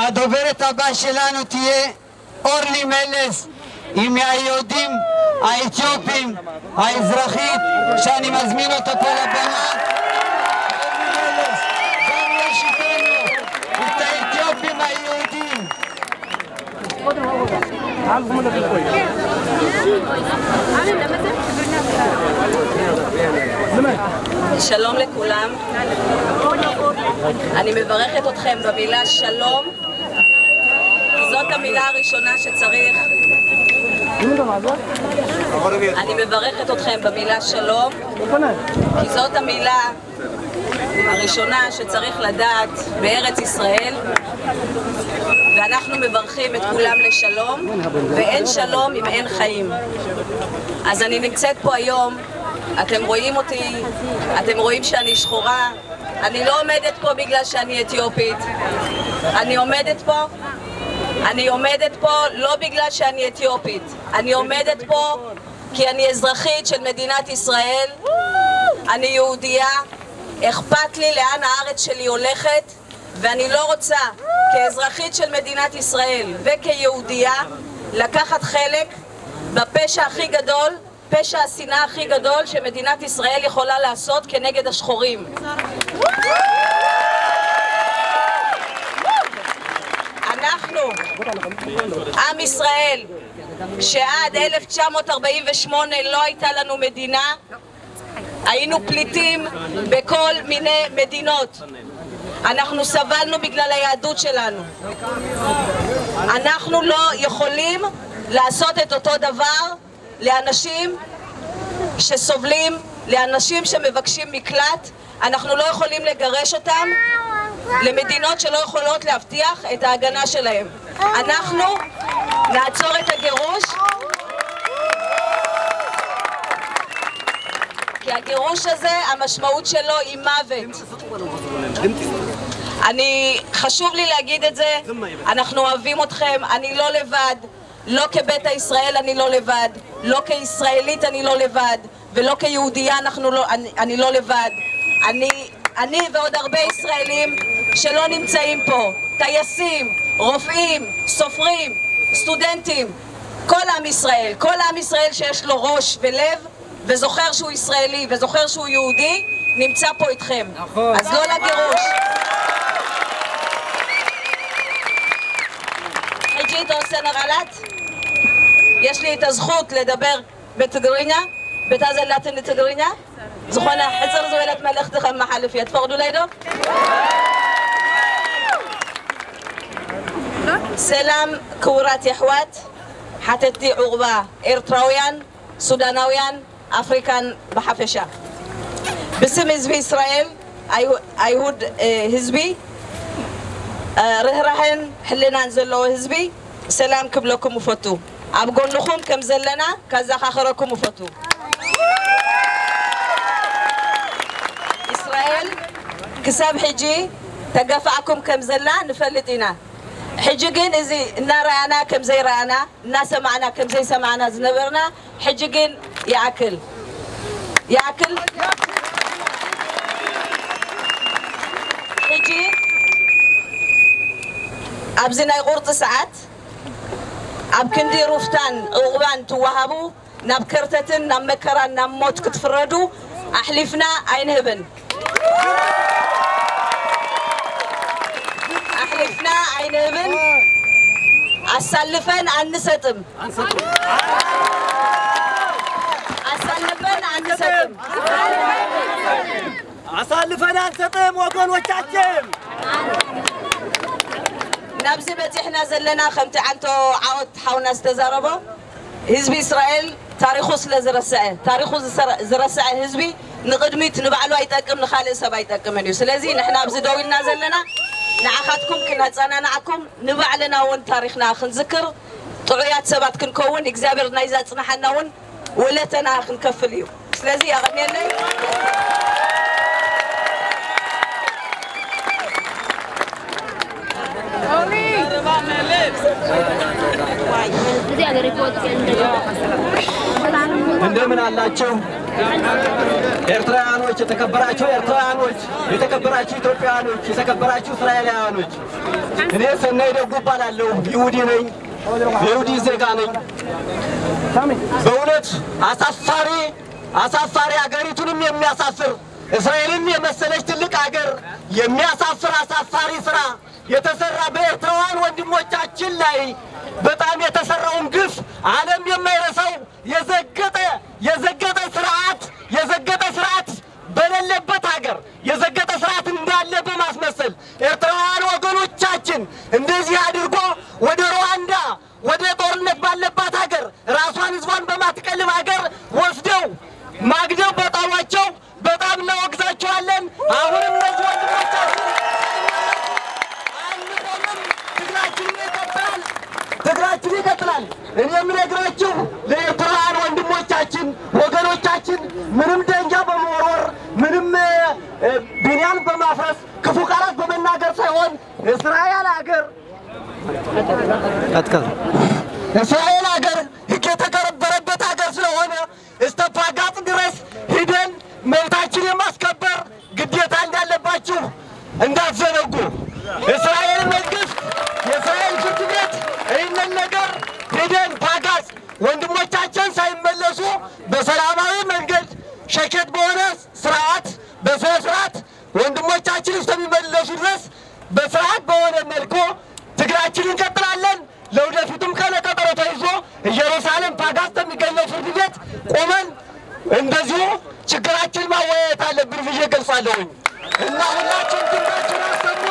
הדוברת הבאה שלנו תהיה אורלי מלס, היא מהיהודים האתיופים האזרחית, שאני מזמין אותה פה לבמה. אורלי מלס, גם יש איתנו את האתיופים היהודים. שלום לכולם. אני מברכת אתכם במילה שלום, כי זאת המילה הראשונה שצריך. אני מברכת אתכם במילה שלום, כי זאת המילה הראשונה שצריך לדעת בארץ ישראל, ואנחנו מברכים את כולם לשלום, ואין שלום אם אין חיים. אז אני נמצאת פה היום, אתם רואים אותי, אתם רואים שאני שחורה, אני לא עומדת פה בגלל שאני אתיופית, אני עומדת פה, אני עומדת פה לא בגלל שאני אתיופית, אני עומדת פה כי אני אזרחית של מדינת ישראל, אני יהודייה, אכפת לי לאן הארץ שלי הולכת, ואני לא רוצה כאזרחית של מדינת ישראל וכיהודייה לקחת חלק בפשע הכי גדול, פשע השנאה הכי גדול שמדינת ישראל יכולה לעשות כנגד השחורים. אנחנו, עם ישראל, שעד אלף תשע מאות ארבעים ושמונה לא הייתה לנו מדינה, היינו פליטים בכל מיני מדינות. אנחנו סבלנו בגלל היהדות שלנו. אנחנו לא יכולים לעשות את אותו דבר לאנשים שסובלים, לאנשים שמבקשים מקלט. אנחנו לא יכולים לגרש אותם למדינות שלא יכולות להבטיח את ההגנה שלהם. אנחנו נעצור את הגירוש, כי הגירוש הזה, המשמעות שלו היא מוות. אני, חשוב לי להגיד את זה, אנחנו אוהבים אתכם, אני לא לבד, לא כביתא ישראל אני לא לבד, לא כישראלית אני לא לבד, ולא כיהודייה אנחנו לא, אני, אני לא לבד. אני, אני ועוד הרבה ישראלים שלא נמצאים פה, טייסים, רופאים, סופרים, סטודנטים, כל עם ישראל, כל עם ישראל שיש לו ראש ולב וזוכר שהוא ישראלי וזוכר שהוא יהודי, נמצא פה איתכם. נכון. אז לא לגירוש. ሕጂ የተወሰነ ቃላት፣ יש לי את הזכות לדבר ብትግርኛ፣ በታ ዘላትኒ ትግርኛ ዝኾነ ሕፅር ዝበለት መልእኽቲ ከመሓልፍ እየ። ትፈቕዱለይ ዶ? ሰላም ክቡራት የሕዋት ሓተቲ ዑቕባ ኤርትራውያን፣ ሱዳናውያን፣ ኣፍሪካን ብሓፈሻ። ብስም ህዝቢ እስራኤል፣ ኣይሁ-፣ ኣይሁድ፣ እ፣ ህዝቢ፣ እ፣ ርህራሄን ሕልናን ዘለዎ ህዝቢ ሰላም ክብለኩም እፈቱ። ኣብ ጎንኹም ከም ዘለና ከዘኻኽረኩም እፈቱ። እስራኤል ክሳብ ሕጂ ተገፋዕኩም ከም ዘላ ንፈልጥ ኢና። ሕጂ ግን እዚ እናረኣና ከም ዘይረኣና፣ እናሰማዕና ከም ዘይሰማዕና ዝነበርና ሕጂ ግን ይኣክል፣ ይኣክል። ሕጂ ኣብዚ ናይ ቁርፂ ሰዓት ኣብ ክንዲ ሩፍታን ዑቕባን ትወሃቡ ናብ ከርተትን ናብ መከራን ናብ ሞት ክትፍረዱ ኣሕሊፍና ኣይንህብን። ኣሕሊፍና ኣይንህብን። ኣሳልፈን ኣንሰጥም። ኣሳልፈን ኣንሰጥም። ኣሳልፈን ኣንሰጥም ወገኖቻችን። ናብዚ በፂሕና ዘለና ከምቲ ዓንቶ ዓወት ሓውና ዝተዛረቦ ህዝቢ እስራኤል ታሪኹ ስለ ዝረስዐ፣ ታሪኹ ዝሰረ-፣ ዝረስዐ ህዝቢ ንቕድሚት ንባዕሉ ኣይጠቅም፣ ንኻልእ ሰብ ኣይጠቅምን እዩ። ስለዚ ንሕና ኣብዚ ደው ኢልና ዘለና ንዓኻትኩም ክነጸናንዓኩም፣ ንባዕልና እውን ታሪኽና ክንዝክር፣ ጥዑያት ሰባት ክንከውን፣ እግዚኣብሔር ናይዛ ጽንሓና እውን ውለተና ክንከፍል እዩ። ስለዚ ያቐኔለይ። እንደምን አላችሁ? ኤርትራውያኖች፣ የተከበራችሁ ኤርትራውያኖች፣ የተከበራችሁ ኢትዮጵያውያኖች፣ የተከበራችሁ እስራኤላውያኖች፣ እኔ ሰናይ ደጉ እባላለሁ። ይሁዲ ነኝ። የይሁዲ ዜጋ ነኝ። በእውነት አሳፋሪ፣ አሳፋሪ፣ ሀገሪቱንም የሚያሳፍር፣ እስራኤልን የመሰለች ትልቅ ሀገር የሚያሳፍር አሳፋሪ ስራ የተሰራ በኤርትራውያን ወንድሞቻችን ላይ በጣም የተሰራውን ግፍ ዓለም የማይረሳው የዘገጠ፣ የዘገጠ ስርዓት፣ የዘገጠ ስርዓት በሌለበት ሀገር የዘገጠ ስርዓት እንዳለ በማስመሰል ኤርትራውያን ወገኖቻችን እንደዚህ አድርጎ ወደ ሩዋንዳ፣ ወደ ጦርነት ባለባት ሀገር፣ ራሷን ህዝቧን በማትቀልብ ሀገር ወስደው ማግደው በጣሏቸው በጣም እናወግዛቸዋለን። አሁንም እነዚህ ወንድሞቻችን አንቆምም፣ ትግላችን ይቀጥላል፣ ትግላችን ይቀጥላል። እኔ የምነግራችሁ ለኤርትራውያን ወንድሞቻችን፣ ወገኖቻችን ምንም ደንጃ በመወርወር፣ ምንም እ፣ እ፣ ቢንያን በማፍረስ፣ ክፉ ቃላት በመናገር ሳይሆን እስራኤል ሀገር፣ ቀጥቀጥ። እስራኤል ሀገር ህግ የተከበረበት ሀገር ስለሆነ እስከ ፓጋጥ ድረስ ሂደን መብታችን የማስከበር ግዴታ እንዳለባችሁ እንዳትዘነጉ። እስራኤል መንግስት፣ የእስራኤል ፍርድ ቤት ይህንን ነገር ሂደን ፓጋጥ ወንድሞቻችን ሳይመለሱ በሰላማዊ መንገድ ሸኬት በሆነ ስርዓት፣ በስነ ስርዓት ወንድሞቻችን እስከሚመለሱ ድረስ በስርዓት በሆነ መልኩ ትግላችንን እንቀጥላለን። ለወደፊቱም ቀነ ቀጠሮ ተይዞ ኢየሩሳሌም ፓጋስ ከሚገኘው ፍርድ ቤት ቆመን እንደዚሁ ችግራችን ማወያየት አለብን ብዬ ገልጻለሁኝ። እና ሁላችሁም ድምጻችሁን አሰሙ።